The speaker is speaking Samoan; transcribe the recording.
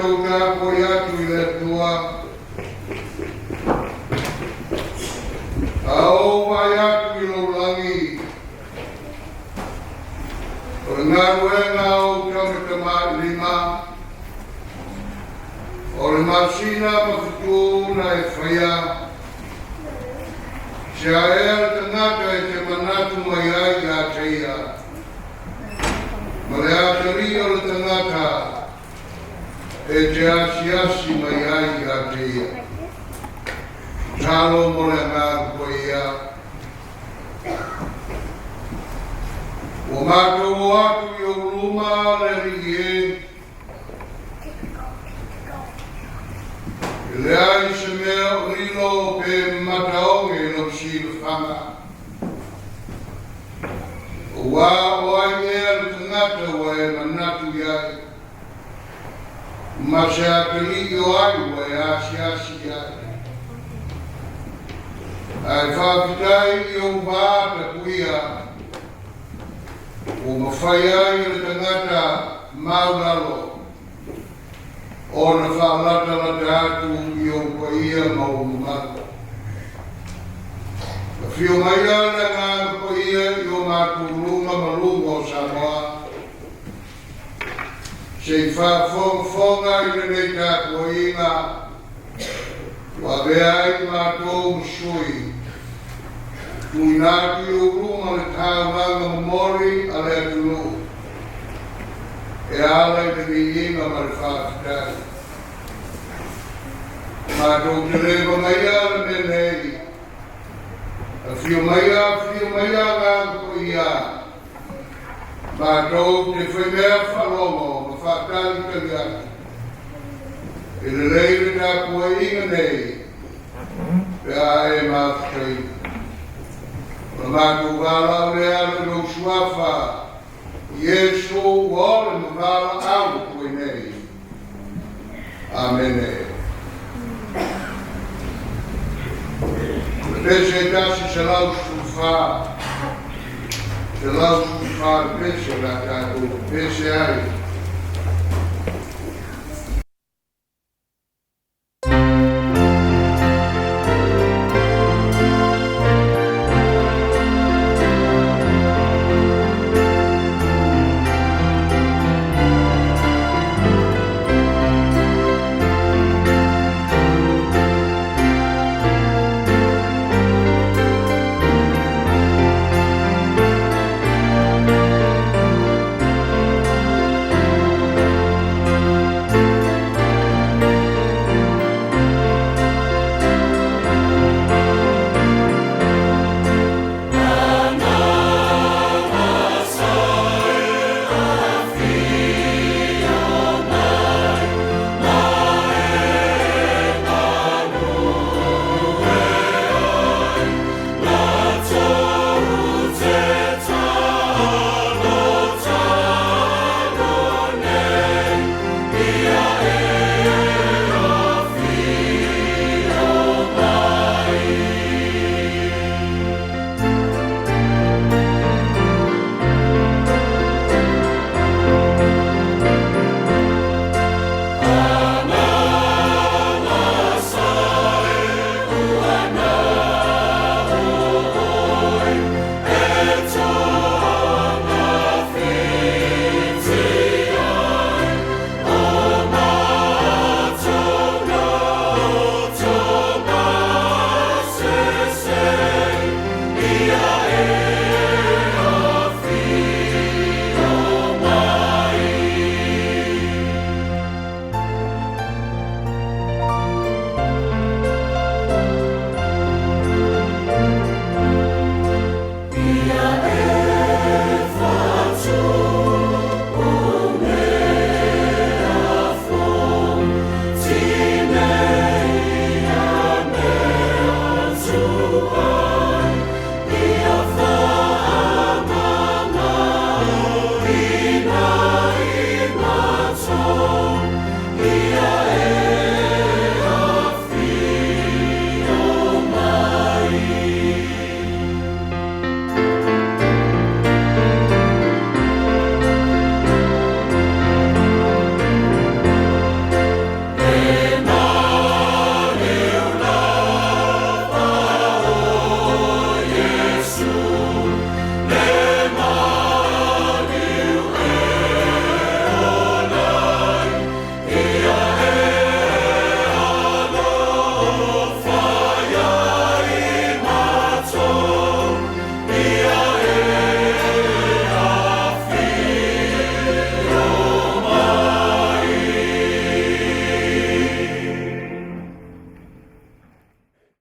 Matou tapuai atu i le Atua, a ou vaai atu i lou lagi, o le galuega a ou tamatamailima, o le masina ma fetu na e faia, se a ea le tagata e te manatu mai ai ia te ia, ma le atalii o le tagata e te asiasi mai ai ia te ia. Tatalo mo le Agaga Paia. Ua matou o atu i ou luma le Alii e, e leai se mea o lilo pe mataoge i lau silafaga. Aua o ai ea le tagata ua e manatu i ai, ma se atalii o ai ua e asiasi i ai. Ae faafetai i ou va tapuia, ua mafai ai e le tagata maulalo ona faalatalata atu i ou paia ma ou mamalu. Afio mai le Agaga Paia i o matou luga ma luga o Samoa, se i faafogafoga i lenei tapuaiga ua avea ai matou ma sui, tuuina atu i ou luma le taulaga momoli a le atunuu e ala i le viiga ma le faafetai. Matou te le vagaia le mea nei. Afio mai, afio mai Agaga Paia, matou te faimea faalogo ma faatalitali atu. E lelei le tapuaiga nei pe a e mafutaina. O le matou valaau lea le lou suafa, Iesu ua ole ma valaau atu ai nei. Amene. O le pese e 114, 114 le pese o le a tatou pese ai.